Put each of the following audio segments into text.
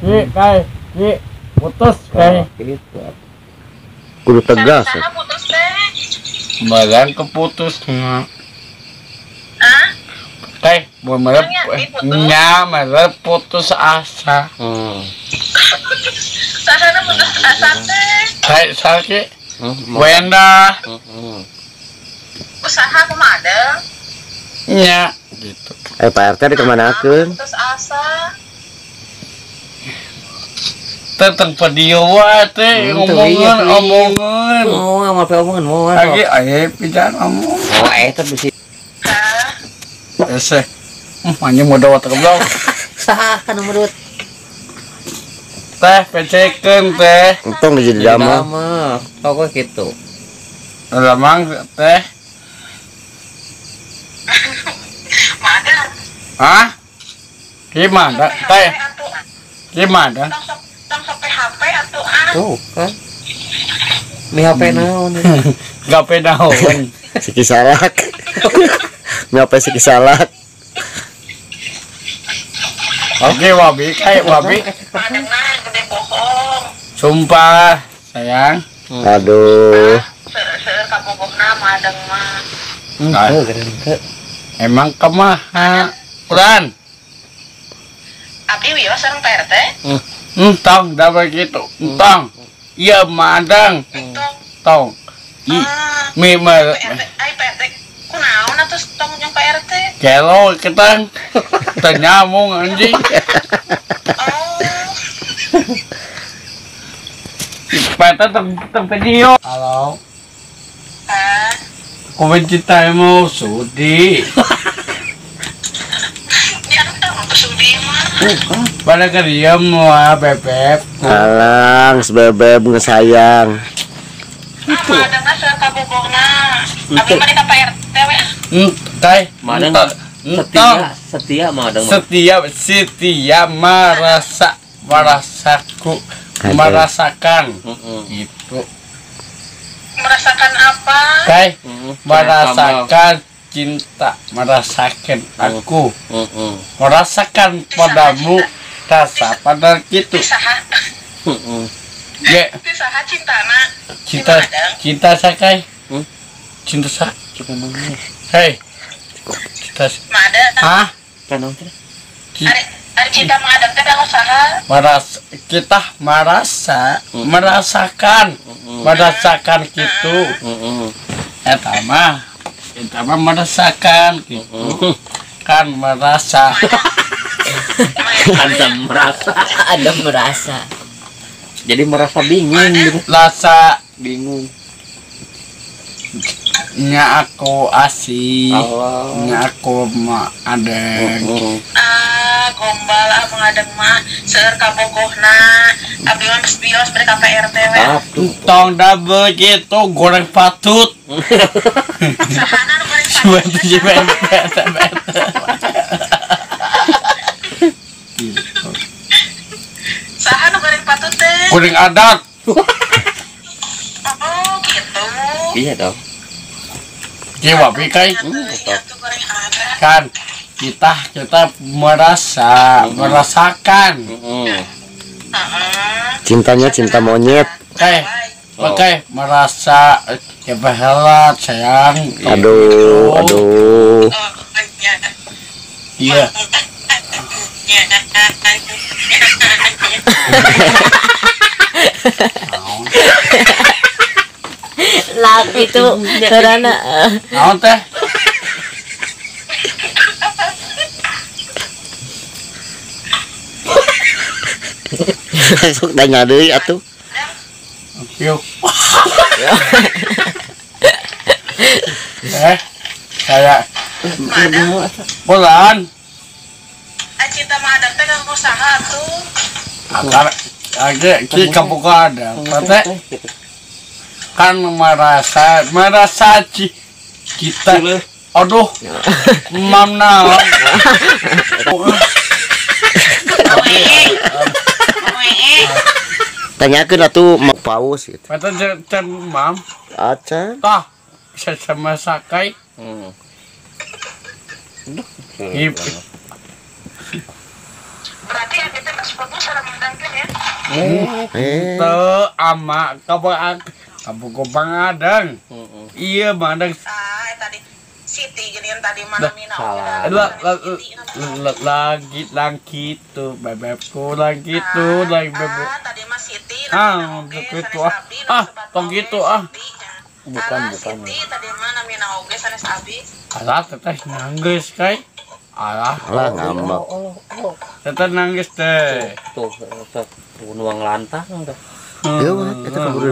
Ki, kai, ki, putus kai. Gitu. Kudu tegas. Saha putus teh? Barang keputusnya. Hah? Teh, mau merep, nya merep putus asa. Sahana putus asa teh? Teh, sakit. Wenda. Usaha kumaha ada? Nya, gitu. Pak RT dikemanakeun? Putus asa. Tentang video wae teh omongan omongan. Oh, apa omongan mau. Lagi aya pijan omong. Oh, eta bisi. Ese. Anjing modal wae goblok. Saha kan menurut. Teh pecekeun teh. Untung jadi damel. Pokok gitu. Lamang teh. Mana? Hah? Gimana teh? Gimana? Tong HP atuh ah. Tuh kan. Mi HP naon? HP naon? Siki salak. Mi HP siki salak. Oke, wabi kayak wabi. Madengna gede bohong. Sumpah, sayang. Aduh. Seueur kabogohna madeng mah. Emang kemaha? Uran. Abdi wios sareng Pak RT? Entong dah begitu. Entong. Iya madang. Tong. I mi mer. Ai Pak RT kunaon atuh tong jeung Pak RT? Gelo ketang. Teu nyamung anjing. Oh. Pak RT tong video. Halo. Hah? Aku mencintaimu sudi. Ya tong sudi mah. Pada keriam wah bebeb. Alang bebeb ngesayang. Itu. Madang asa kabogona. Abi mah ka Pak RT we. Teh, madang setia, setia madang. Setia, setia merasa merasaku, merasakan. Itu. Merasakan apa? Teh, merasakan cinta, merasakan aku. Merasakan padamu rasa pada gitu. Ya. Saha cintana? Cinta, cinta sakai. Cinta sa. Hei. Cinta. Madang. Hah? Ari cinta madang teh kanggo saha? Meras, kita merasa, merasakan, merasakan gitu. Eta mah, eta mah merasakan gitu. Kan merasa. Ada merasa, ada merasa. Jadi merasa bingung gitu. Rasa bingung. Nya aku asih, nya aku mah adeng. Ah, gombal ah mengadeng mah seueur kabogohna. Abdi mah geus bios bari ka Pak RT we. Tong da begitu goreng patut. Sahana nu goreng patut. Saha nu goreng patut teh? Goreng adat. Oh, gitu. Iya dong. Iya, wabi kai. Kan kita merasa, merasakan. Cintanya cinta monyet. Oke, merasa ya bahelat sayang. Aduh, aduh. Iya. Lak itu karena naon teh? Sok tanya deui atuh. Yuk. Saya bulan. Cinta madang teh kanggo saha atuh? Akar age ki kaboga ada. Teh kan merasa merasa kita aduh mam naon. Tanyakeun atuh mau paus gitu. Mata can mam. Acan. Tah bisa sama sakai. Berarti ya kita geus putus sareng Mang teh ya. Teu ama kabogoh Mang Adeng. Iya Mang Adeng. Ah, tadi Siti geuning tadi mana mina. Lagi lang gitu bebekku lang gitu lagi bebek. Tadi mah Siti ah gitu ah. Ah, tong gitu ah. Bukan. Siti tadi mah namina oge sanes abi. Alah teteh nangis kai. Alah ngambek. Teteh nangis teh. Tuh, nuang lantang teh. Ieu eta keburu.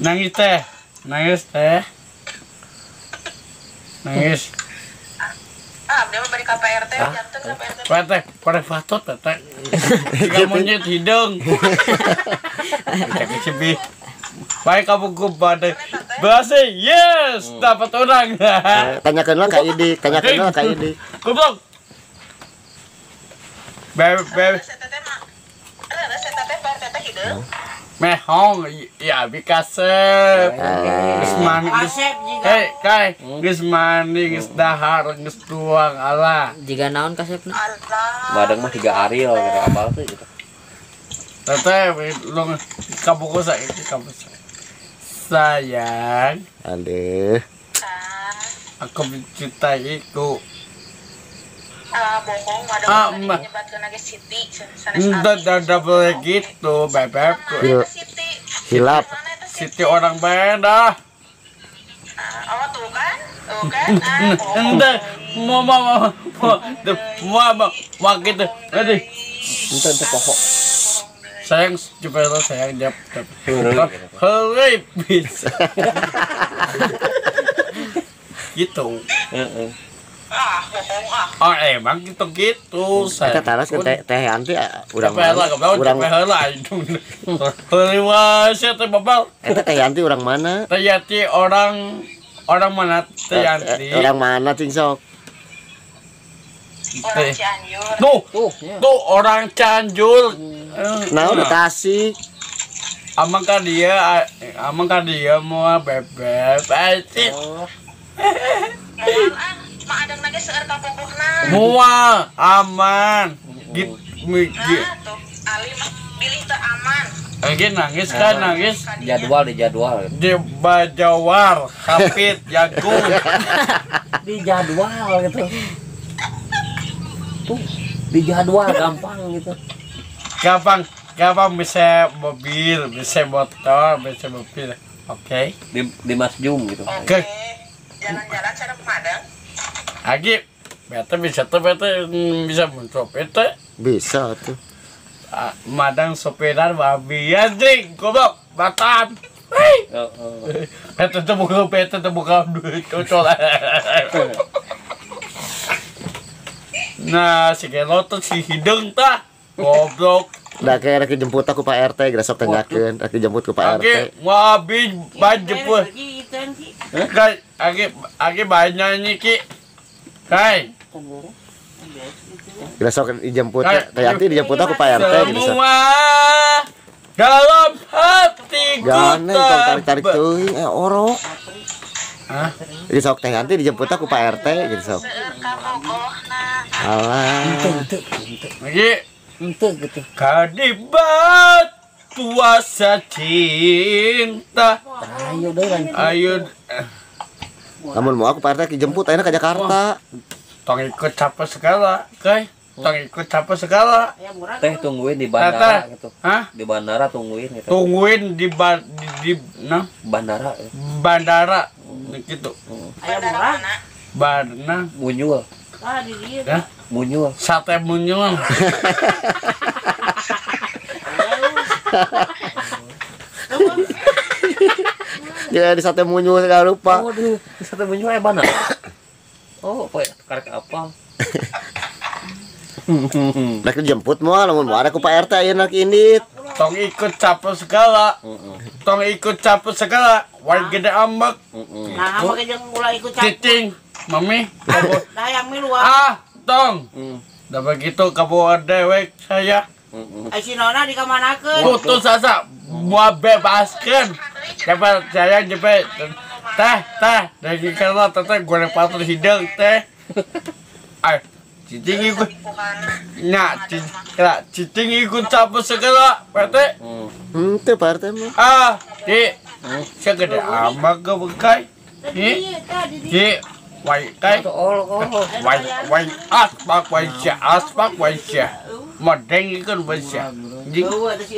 Nangis teh. Nangis teh. Nangis. Ah, dia mah bari ka Pak RT, janten ka Pak RT. Pak RT, korek patut teteh. Jika monyet hidung. Kita kecibi. Baik kamu badai. Berhasil, yes, dapat orang. Tanyakeun lah ka Idik, tanyakeun lah ka Idik. Goblok. Beb. Mehong, ya abi kasep. Geus mandi, hei, kai, geus mandi, geus dahar, geus tuang, alah. Jiga naon kasepna? Badang mah 3 Ariel gitu, apal tuh gitu. Teteh, lu kabuku saya, kabuku. Sayang. Aduh. Aku mencintaiku. Bohong, ada nyebatkeun lagi Siti sanes abi. Enggak boleh gitu, bebekku. Hilap. Siti orang beda. Oh, tuh kan? Tuh kan? Enggak, mau gitu. Aduh. Entar pokok. Sayang, coba lo sayang jawab. Hurry, bisa. Gitu. Ah, bohong ah. Oh, emang gitu. Kita taras ke teh Yanti urang mana? Urang Eta teh Yanti urang mana? Teh Yanti orang mana Teh Yanti? Orang mana cing sok? Orang Cianjur. Tuh orang Cianjur. Nah, udah Tasik. Amang kan dia mau bebek. Oh. Moal ah, adang lagi seueur kabogohna. Moal aman. Gitu. Nah, tuh Ali mah pilih teu aman. Lagi nangis kan nangis. Jadwal di jadwal. Di bajawar, kapit, jagung. Di jadwal gitu. Tuh, di jadwal gampang gitu. Gampang bisa mobil, bisa motor, bisa mobil. Oke. Okay. Di Masjum gitu. Oke. Jalan-jalan cara Padang. Agi, bete bisa tuh bete bisa muncul bete. Bisa tuh. Madang sopiran babi anjing, goblok, batan. Hei. Bete tuh buka duit cocol. Nah, si gelot tuh si hidung tah. Goblok. Dah kayak rek jemput aku Pak RT, geus sok tanyakeun, rek dijemput ku Pak RT. Agi, wabi jemput. Kai, agi banyak nyanyi ki. Kai. Geus sok dijemput, teh Yanti dijemput aku Pak RT gitu. Semua dalam hatiku. Gane tarik-tarik teuing orok. Hah? Geus sok teh Yanti dijemput aku Pak RT gitu sok. Alah. Lagi ente gitu. Kadibat puasa cinta. Ayo deh lanjut. Ayo. Namun mau aku Pak RT dijemput ayeuna ke Jakarta. Tong ikut capek segala, kai. Tong ikut capek segala. Teh tungguin di bandara gitu. Hah? Di bandara tungguin gitu. Tungguin di nah bandara. Bandara gitu. Bandara mana? Bandara Munyul. Ah, di dia. Ya? Munyul. Sate munyul. Ya di sate munyul segala lupa. Waduh, di sate munyul mana? Oh, apa karek apa? Rek dijemput moal lamun moal ku Pak RT ayeuna indit. Tong ikut capek segala. Tong ikut capek segala. Wae gede ambek. Nah, make jeung ulah ikut capek. Cicing, mami. Dah yang milu ah, tong. Dah begitu kamu dewek saya. Ai si Nona dikamanakeun? Putus asa, mau bebaskeun. Cepat saya jepet. Teh, teh, dari karena teteh goreng patur hidung teh. Ay, Cicing ikut. Nya, cicing ikut campur segala, Pak RT. Henteu Pak RT mah. Ah, di. Segede amat ke bekai. Di. Di. Wai kai. Wai wai aspak wai sia, aspak wai sia. Modeng ikut wai sia.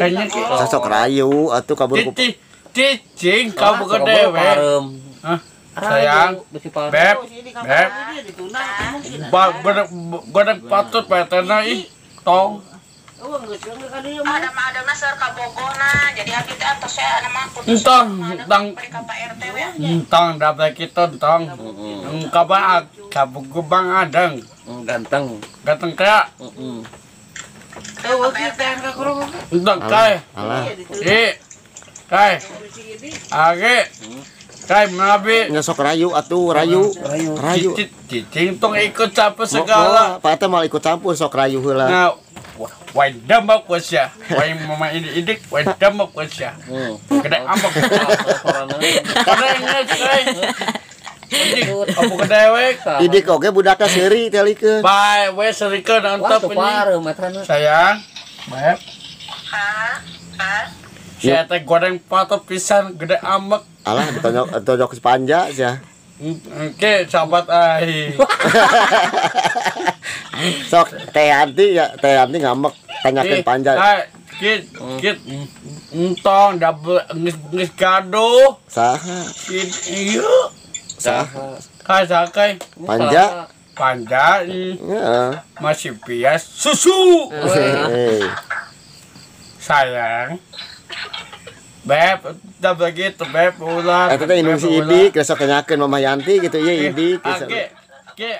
Tanya ke. Sosok rayu atuh kabur ku. Cicing kabur ke dewe. Hah? Sayang, beb, beb, godeng patut petena ih, tong. Ada-ada seur ka Bogorna, jadi abdi teh atos saya nama putus. Entong, entong, entong dapat kita entong, engkau kabugubang adeng, ganteng, ganteng kayak, entong kai, i, kai, age. Kai menabi. Nyosok rayu atuh rayu. Rayu. Cicing tong ikut campur segala. Pak RT mal ikut campur sok rayu heula. Nah, wai damak wasya. Wai mama ini idik, wai damak wasya. Gede ambek. Keren kai. Idik apa kedewek. Idik oge budakna seuri talikeun. Bae we seurikeun antep ini. Sayang. Beb. Hah? Hah? Saya teh goreng patut pisan gede ambek. Alah ditonjok sepanja sia. Oke, sahabat ai. Sok teh Yanti ya, teh Yanti ngambek tanyakeun panja. Hai, kit kit entong double geus gaduh. Saha? Ieu. Saha? Kai saha kai? Panja. Panja. Heeh. Masih bias susu. Sayang. Beb, udah begitu beb ulah. Eta teh indung si Idik, besok tanyakeun Mama Yanti gitu ieu Idik. Oke, oke.